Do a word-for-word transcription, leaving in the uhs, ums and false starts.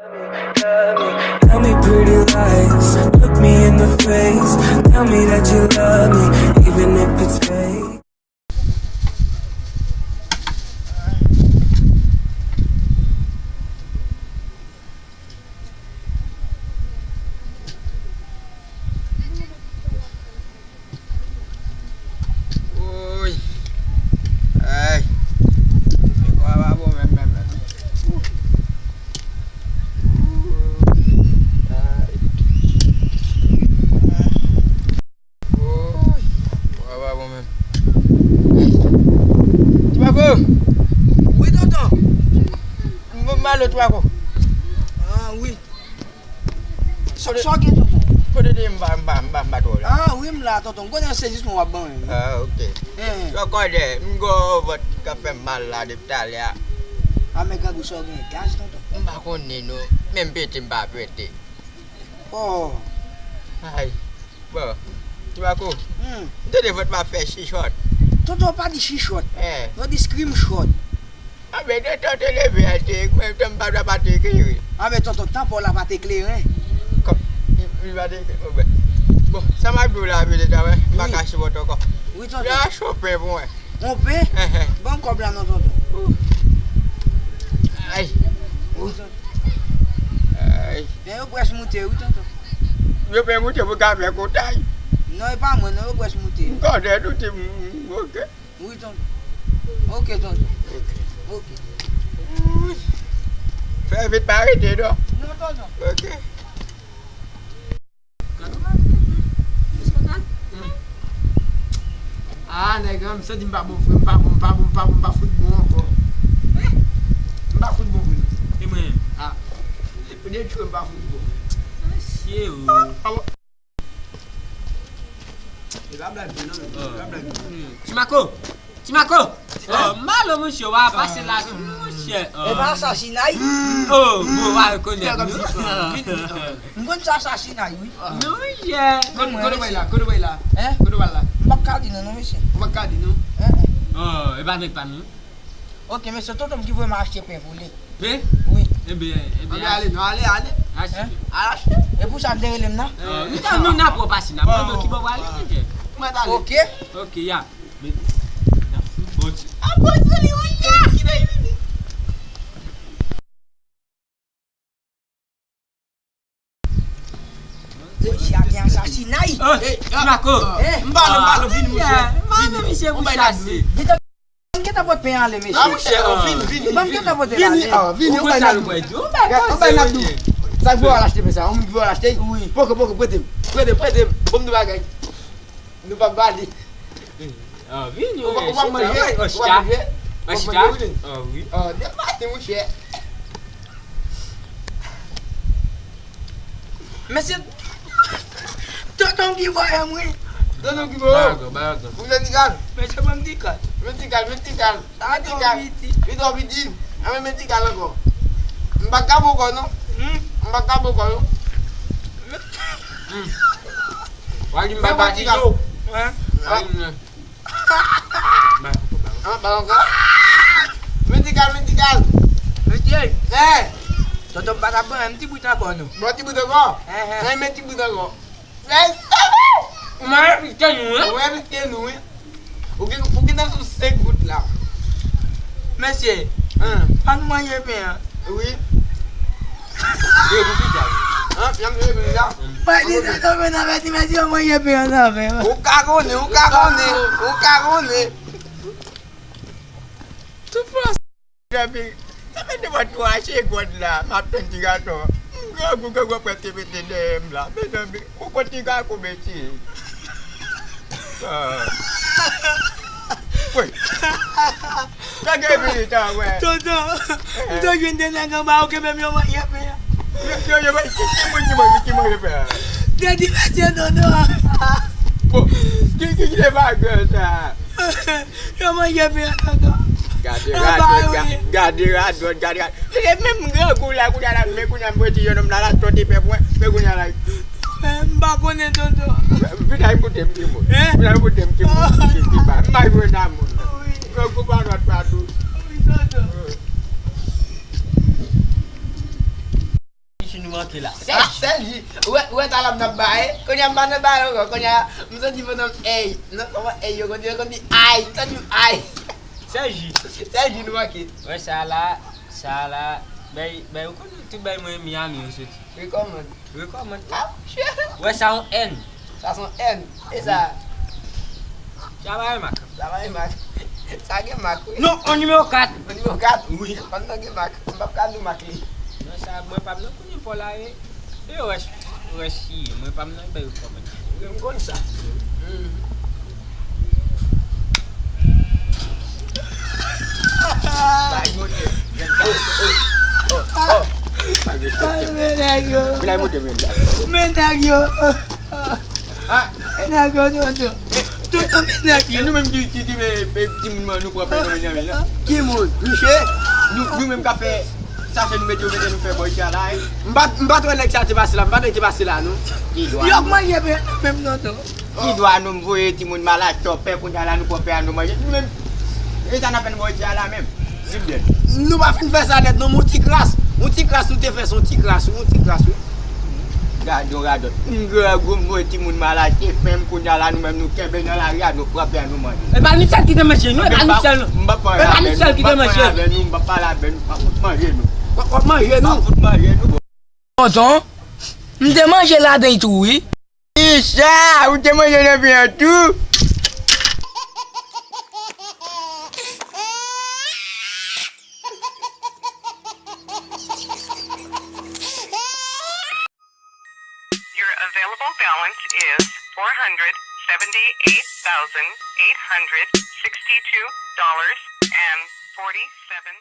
Tell me pretty lies, look me in the face. Tell me that you love me, even if it's fake. Woy. Ay. Lekòl pa bon menm, menm, menm. Ay. Woy. Lekòl pa bon menm. Ay. Ti Pako. Wi, tonton. M, m ale, Ti Pako. Ah, wi. Sa, sa w gen, tonton? Kote w te ye? M pa, m pa, m pa, m pa twò la. Ah, wi, m la, tonton. M konnen se jis mwen w ap ban mwen, wi. Ah, ok. Eh. Sa w konnen, m gen yon vant k ap fè m mal la depi talè a. Ah, men grangou, sa w gen gaz, tonton? M pa konnen, non. Men m pete, m pa pete. Oh. Ay. Bon, Ti Pako. Hmm. M tande vant m ap fè chichòt. Tonton, pa di chichòt. Eh. Yo di screenshot. Anben, tonton te leve a te, mwen, tonton, m pa dwe pa te eklere. Anben, tonton, tan pa w la pa te kleren. Kòm, li, li pa te eklere, bon, bon, sa m ap di w la, petèt, a wè, m pa ka sipòte ankò. Wi, tonton. Yo achte yon pen pou mwen. Yon pen? Eheh. Ban m kòb la non, tonton. Ou. Ay. Wi, tonton. Ay. Men yo près moute, wi, tonton. Yo pen moute pou ka fè kontay. Non, e pa mwen, non, yo près moute. M konnen nou te, m, m, ok. Wi, tonton. Ok, tonton. Ok. Ok. Fè vit, pa rete, non. Non, tonton. Ok. Ah, nèg, m santi m pa bon vre, m pa bon, m pa bon, m pa bon, m pa fout bon ankò. M pa fout bon vre, non. E mwen menm? Ah. Ou te tchwe m pa fout bon. Mesye, o. Ah, bon. E pa blag vre non, men. E pa blag vre. Ti Mako! Ti Mako! Oh, malo, monchè, w a pase la tou, monchè. E pa asasinay? Oh, bon, w a rekonèt. M konn sa asasinay, wi. Non, monchè. Kote, kote w bay la? Kote w bay la? Hein? Kote w bay la? M p ap ka di non, non, mesye. Ou p ap ka di non? Hein, hein. Oh, e pa nèg pa nou. Ok, mesye, tonton m ki voye m achte pen pou li. Pen? Wi. Ebyen, ebyen, ale, ale, non, ale, ale. Achte. Hein? Al achte. E pou sa m te rele m nan? Euh, nou ta, nou nan pwòp asi, n ap mande w ki bò w ale, monchè. Mwen t ale. Ok. Ok, ya. Men, n ap fout bon ti. Ap bon sou li, wi, ya. Mesye a gen asasinay. Eh, Ti Mako. Eh. M pale, m pale, vini, monchè. Vini. Vini. Vini. Vini. Vini. Ban m gentan pote pen ale, mesye. Ah, monchè, oh, vini, vini, vini. Ban m gentan pote l ale. Vini, oh, vini, ou bay n ap dou. Ou bay n ap dou. Sa k voye w al achte pen sa? Yon moun ki voye w al achte? Wi. Poko, poko, prete m. Prete m, prete m. Ban m yon bagay. Nou p ap bale. Ah, vini, ou p ap manje? Ou p ap manje? Ou p ap manje, wi. Ah, wi. Ah, demen maten, monchè. Mesye, tonton ki voye m, wi. Tonton ki voye w? Ba yo ankò, ba yo ankò. Ou vle ti kal? Mesye, ban m ti kal. Men ti kal, men ti kal. Sa twò piti. Li twò piti. Anben, men ti kal ankò. M pa ka ba w ankò, non. Hmm? M pa ka ba w ankò, non. Hmm. Wa di m pa pati tou. Hein? Wa di m nan. Ba, ba. Ah, ba ankò. Men ti kal, men ti kal. Mesye. Eh. Tonton m pa t ap ban m ti bout ankò, non. Bon, ti bout ankò? Hein, hein. Eh, men ti bout ankò. Lè sa, ou mwen envite nou, wi. Ou envite nou, wi. Ou gen, ou gen nan sou senk goud la. Mesye, hein, ann manje pen an. Wi. Yo, pou pita, wi. Hein, y ap manje pen an. Mwen di sa, tonbe nan mèsi, mèsi, yo manje pen an, sa fè. Ou ka konnen, ou ka konnen, ou ka konnen. Tout fwa. Mezanmi, sa fè depi twa segond la, m ap tann ti gason. M grangou, grangou ap pete pete dèyè m la. Mezanmi, ou konn ti gason, mesye. Ah. Wi. Sa gen vini tan, wè. Tonton, m te jwenn de nèg anba, ou kenbe m yo manje pen an. Yo, yo, yo, ki, ki moun ki manje, ki manje pen an? Te di mesye tonton. Bon, ki, ki, ki te bagay sa? Yo manje pen an, tonton. Gade radòt, ga-, gade radòt, gade radòt. Se menm grangou la, kounye a la, men kounye a m wè ti jennonm la, l al sòti fè pwen, men kounye a la. Men m pa konnen, tonton. Vin al moute m ki moun. Hein? Vin al moute m ki moun, ki, ki pa. M pa jwe nan moun. Wi. Grangou pa nòt pa dous. Wi, tonton. Wi. Ki la? Ah, Sèl Ji. Ou wè, ou wè talè m t ap bay. Kounye a m pa nan bay ankò. Kounye a, m santi pandan m ey. Nan kòman ey yo konn di, yo konn di ay. M santi m ay. Sèl Ji. Sèl Ji nou manke. Wè sa la, sa la. Bay, bay, ou konn tout bay mwen Miami yo soti. Recommend. Recommend. Ah, shit. Wè sa yon N. Sa se yon N. E sa? Travay mak. Travay mak. Sa gen mak, wi. Non, on nimewo kat. On nimewo kat? Wi. Pandan gen mak. M p ap ka di w mak li. Non, sa, mwen pa m nan kounye pa w la, e. E wè, wè si, mwen pa m nan bay ou kòb. Wi, m konn sa. Hmm. Bay monte. Oh, oh, oh, oh. Men nèg yo. Men nèg yo. Ah. Nèg yo, tonton. Tonton, men nèg yo. E nou menm ki, ki, ki, men, men, timoun, nou pran pè nan men nèg la. Ki moun? Miche? Nou, nou menm k ap fè sa, se nou mete yo, mete nou fè bò isi a la, e. M pa, m pa t wè nèg sa te pase la, m pa t wè te pase la, non. Yo k manje pè nan menm, tonton. Ki dwa nou m voye timoun malad, chòpè, kounye a la nou pran pè a nou manje. Nou menm, e sa n ap fè nan bò isi a la menm. Di m byen. Nou pa fin fè sa nèt, non, men yon ti kras. Yon ti kras nou te fè, se yon ti kras, wi, yon ti kras, wi. Gade yon radòt. M grangou, m voye timoun malad, te fè m, kounye a la nou menm nou kenbe nan lari a, nou pran pè a nou manje. E pa nou sèl ki te manje, non, e pa nou sèl, non. M p ap pale avè nou, m p ap pale avè nou, m p ap pale avè nou, m p ap fout manje nou. W ap, w ap manje nou. M p ap fout manje nou. Tonton, m te manje ladan l tou, wi. Micha, ou te manje nan pen an tou? Your available balance is four hundred seventy-eight thousand eight hundred sixty-two dollars and forty-seven